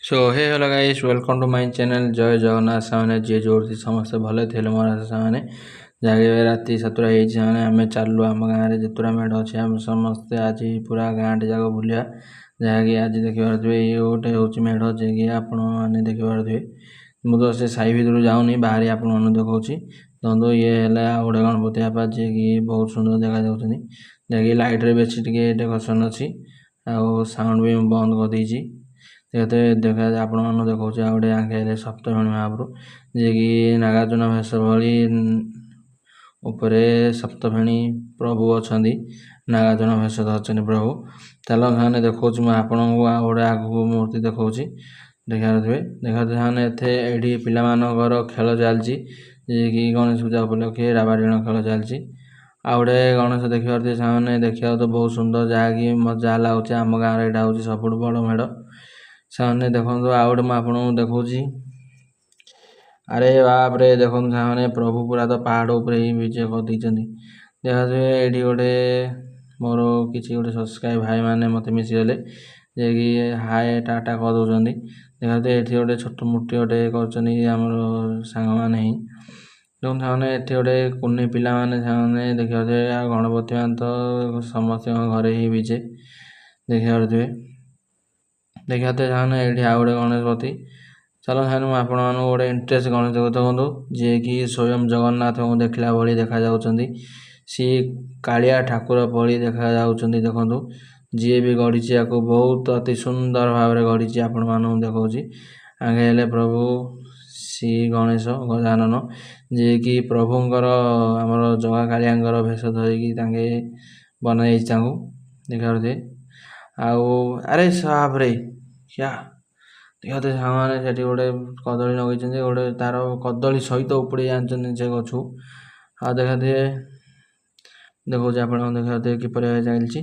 So hey hello guys, welcome to my channel. ଜୟ ଜଗନ୍ନାଥ ସାଙ୍ଗମାନେ, ଯିଏ ଯୋଉଠି ସମସ୍ତେ ଭଲ ଥିଲେ ମୋର ଆଶା ସାଙ୍ଗମାନେ। ଯାହାକି ଏବେ ରାତି 7ଟା ହେଇଛି ସାଙ୍ଗମାନେ, ଆମେ ଚାଲିଲୁ ଆମ ଗାଁରେ ଯେତେଟା ମେଢ଼ ଅଛି ଆମେ ସମସ୍ତେ ଆଜି ପୁରା ଗାଁଟି ଯାକ ବୁଲିବା। ଯାହାକି ଆଜି ଦେଖିପାରୁଥିବେ ଇଏ ଗୋଟେ ହେଉଛି ମେଢ଼, ଯିଏକି ଆପଣମାନେ ଦେଖିପାରୁଥିବେ। ମୁଁ ତ ସେ ସାହି ଭିତରୁ ଯାଉନି, ବାହାରେ ଆପଣମାନଙ୍କୁ ଦେଖାଉଛି। ଦେଖନ୍ତୁ, ଇଏ ହେଲା ଆଉ ଗୋଟେ ଗଣପତି ବାପା, ଯିଏକି ବହୁତ ସୁନ୍ଦର ଦେଖାଯାଉଛନ୍ତି। ଯାହାକି ଲାଇଟ୍ରେ ବେଶୀ ଟିକେ ଡେକୋରେସନ୍ ଅଛି ଆଉ ସାଉଣ୍ଡ ବି ମୁଁ ବନ୍ଦ କରିଦେଇଛି। ଯେତେ ଦେଖା ଆପଣମାନଙ୍କୁ ଦେଖାଉଛି, ଆଉ ଗୋଟେ ଆଙ୍କେ ହେଲେ ସପ୍ତଫେଣୀ ମହାପ୍ରଭୁ, ଯିଏକି ନାଗାର୍ଜୁନ ଭେଷ ଭଳି ଉପରେ ସପ୍ତଫେଣୀ ପ୍ରଭୁ ଅଛନ୍ତି, ନାଗାର୍ଜୁନ ଭେଷ ଧରିଛନ୍ତି ପ୍ରଭୁ। ଚାଲ ସେମାନେ, ଦେଖାଉଛି ମୁଁ ଆପଣଙ୍କୁ ଆଉ ଗୋଟେ ଆଗକୁ ମୂର୍ତ୍ତି ଦେଖାଉଛି, ଦେଖିପାରୁଥିବେ। ଦେଖାଯାଉଛି ସେମାନେ, ଏତେ ଏଇଠି ପିଲାମାନଙ୍କର ଖେଳ ଚାଲିଛି, ଯିଏକି ଗଣେଶ ପୂଜା ଉପଲକ୍ଷେ ରାବାଡିଣ ଖେଳ ଚାଲିଛି। ଆଉ ଗୋଟେ ଗଣେଶ ଦେଖିପାରୁଥିବେ ସେମାନେ, ଦେଖିବାକୁ ତ ବହୁତ ସୁନ୍ଦର, ଯାହାକି ମଜା ଲାଗୁଛି। ଆମ ଗାଁରେ ଏଇଟା ହେଉଛି ସବୁଠୁ ବଡ଼ ମେଢ଼ ସେମାନେ। ଦେଖନ୍ତୁ, ଆଉ ଗୋଟେ ମୁଁ ଆପଣଙ୍କୁ ଦେଖାଉଛି। ଆରେ ବାପରେ, ଦେଖନ୍ତୁ ସେମାନେ, ପ୍ରଭୁ ପୁରା ତ ପାହାଡ଼ ଉପରେ ହିଁ ବିଜେ କରିଦେଇଛନ୍ତି। ଦେଖାଯାଏ ଏଇଠି ଗୋଟେ ମୋର କିଛି ଗୋଟେ ସବସ୍କ୍ରାଇବ୍ ଭାଇମାନେ ମୋତେ ମିଶିଗଲେ, ଯିଏକି ହାଏ ଟାଟା କରିଦେଉଛନ୍ତି। ଦେଖାଯାଏ ଏଠି ଗୋଟେ ଛୋଟ ମୂର୍ତ୍ତି ଗୋଟେ କରିଛନ୍ତି ଆମର ସାଙ୍ଗମାନେ ହିଁ। ଦେଖନ୍ତୁ ସେମାନେ, ଏଠି ଗୋଟେ କୁନି ପିଲାମାନେ ସେମାନେ ଦେଖିପାରୁଥିବେ। ଆଉ ଗଣପତି ମାନେ ତ ସମସ୍ତଙ୍କ ଘରେ ହିଁ ବିଜେ, ଦେଖିପାରୁଥିବେ। ଦେଖିପାରୁଥିବେ ସେମାନେ, ଏଇଠି ଆଉ ଗୋଟେ ଗଣପତି। ଚାଲ ସେମାନେ, ମୁଁ ଆପଣମାନଙ୍କୁ ଗୋଟେ ଇଣ୍ଟରେଷ୍ଟ ଗଣେଶ ଦେଖନ୍ତୁ, ଯିଏକି ସ୍ୱୟଂ ଜଗନ୍ନାଥଙ୍କୁ ଦେଖିଲା ଭଳି ଦେଖାଯାଉଛନ୍ତି, ସିଏ କାଳିଆ ଠାକୁର ଭଳି ଦେଖାଯାଉଛନ୍ତି। ଦେଖନ୍ତୁ, ଯିଏ ବି ଗଢ଼ିଛି ୟାକୁ ବହୁତ ଅତି ସୁନ୍ଦର ଭାବରେ ଗଢ଼ିଛି। ଆପଣମାନଙ୍କୁ ଦେଖାଉଛି, ଆଗେ ହେଲେ ପ୍ରଭୁ ଶ୍ରୀ ଗଣେଶ ଗଜାନନ, ଯିଏକି ପ୍ରଭୁଙ୍କର ଆମର ଜଗା କାଳିଆଙ୍କର ଭେଷ ଧରିକି ତାଙ୍କେ ବନାଯାଇଛି ତାଙ୍କୁ, ଦେଖିପାରୁଥିବେ। ଆଉ ଆରେ ସାବରେ କ୍ୟା ଦେଖାଯାଉଛି ସାଙ୍ଗମାନେ, ସେଠି ଗୋଟେ କଦଳୀ ଲଗେଇଛନ୍ତି, ଗୋଟେ ତାର କଦଳୀ ସହିତ ଉପୁଡ଼େଇ ଆଣିଛନ୍ତି ସେ ଗଛକୁ। ଆଉ ଦେଖାଯାଉଥିବେ, ଦେଖାଉଛି ଆପଣଙ୍କୁ, ଦେଖାଯାଉଥିବେ କିପରି ଭାବେ ଚାଲିଛି।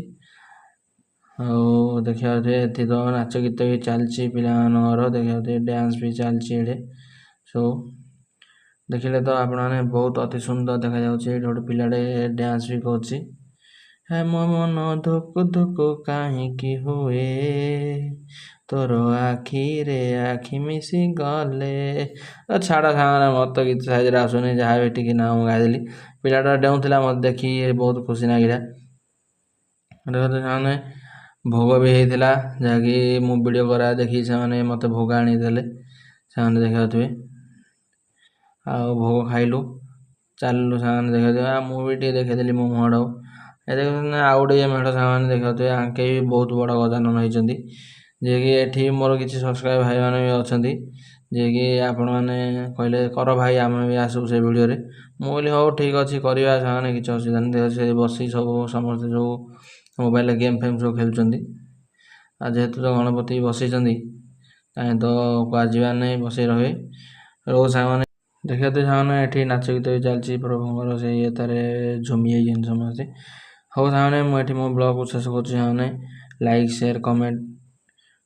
ଆଉ ଦେଖିପାରୁଥିବେ, ଏଠି ତ ନାଚ ଗୀତ ବି ଚାଲିଛି ପିଲାମାନଙ୍କର, ଦେଖିପାରୁଥିବେ, ଡ୍ୟାନ୍ସ ବି ଚାଲିଛି ଏଠି ସବୁ। ଦେଖିଲେ ତ ଆପଣମାନେ ବହୁତ ଅତି ସୁନ୍ଦର ଦେଖାଯାଉଛି। ଏଇଠି ଗୋଟେ ପିଲାଟେ ଡ୍ୟାନ୍ସ ବି କରୁଛି। ହେ ମୋ ମନ ଧୁକୁ ଧୁକୁ କାହିଁକି ହୁଏ, ତୋର ଆଖିରେ ଆଖି ମିଶି ଗଲେ। ଛାଡ଼ ସାଙ୍ଗମାନେ, ମୋତେ ଗୀତ ସାଇଜରେ ଆସୁନି, ଯାହା ବି ଟିକେ ନାଁ ମୁଁ ଗାଇଦେଲି। ପିଲାଟା ଡେଉଁଥିଲା, ମୋତେ ଦେଖି ବହୁତ ଖୁସି ଲାଗିଲା। ଦେଖନ୍ତୁ ସେମାନେ, ଭୋଗ ବି ହେଇଥିଲା, ଯାହାକି ମୁଁ ଭିଡ଼ିଓ କରା ଦେଖି ସେମାନେ ମୋତେ ଭୋଗ ଆଣିଦେଲେ ସେମାନେ, ଦେଖିପାରୁଥିବେ। ଆଉ ଭୋଗ ଖାଇଲୁ, ଚାଲିଲୁ ସେମାନେ, ଦେଖିପାରୁଥିବେ। ଆଉ ମୁଁ ବି ଟିକେ ଦେଖେଇଦେଲି ମୋ ମୁହଁଟାକୁ। ଏ ଦେଖୁଛନ୍ତି ଆଉ ଗୋଟେ ମେଢ଼ ସାଙ୍ଗମାନେ, ଦେଖିପାରୁଥିବେ, ଆଙ୍କେ ବି ବହୁତ ବଡ଼ ଗଜାନନ ହେଇଛନ୍ତି। ଯିଏକି ଏଠି ମୋର କିଛି ସବସ୍କ୍ରାଇବ୍ ଭାଇମାନେ ବି ଅଛନ୍ତି, ଯିଏକି ଆପଣମାନେ କହିଲେ କର ଭାଇ, ଆମେ ବି ଆସିବୁ ସେ ଭିଡ଼ିଓରେ। ମୁଁ କହିଲି ହଉ ଠିକ୍ ଅଛି, କରିବା ସେମାନେ, କିଛି ଅସୁବିଧା ନାହିଁ। ସେ ବସି ସବୁ ସମସ୍ତେ ସବୁ ମୋବାଇଲରେ ଗେମ୍ ଫେମ୍ ସବୁ ଖେଳୁଛନ୍ତି। ଆଉ ଯେହେତୁ ତ ଗଣପତି ବସେଇଛନ୍ତି, କାହିଁ ତ କୁଆଡ଼େ ଯିବାର ନାହିଁ, ବସେଇ ରହିବେ। ରହୁ ସାଙ୍ଗମାନେ। ଦେଖିବା ସାଙ୍ଗମାନେ, ଏଠି ନାଚ ଗୀତ ବି ଚାଲିଛି, ପ୍ରଭୁଙ୍କର ସେଇ ଏତାରେ ଝୁମି ଯାଇଛନ୍ତି ସମସ୍ତେ। ହଉ ସାଙ୍ଗମାନେ, ମୁଁ ଏଠି ମୋ ବ୍ଲଗ୍କୁ ଶେଷ କରୁଛି। ସାଙ୍ଗମାନେ, ଲାଇକ୍ ସେୟାର କମେଣ୍ଟ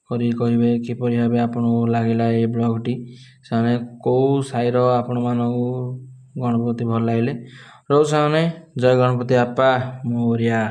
କରି କହିବେ କିପରି ଭାବେ ଆପଣଙ୍କୁ ଲାଗିଲା ଏଇ ବ୍ଲଗ୍ଟି। ସେମାନେ, କେଉଁ ସାହିର ଆପଣମାନଙ୍କୁ ଗଣପତି ଭଲ ଲାଗିଲେ। ରହୁ ସାଙ୍ଗମାନେ, ଜୟ ଗଣପତି ବାପା ମୋରିଆ।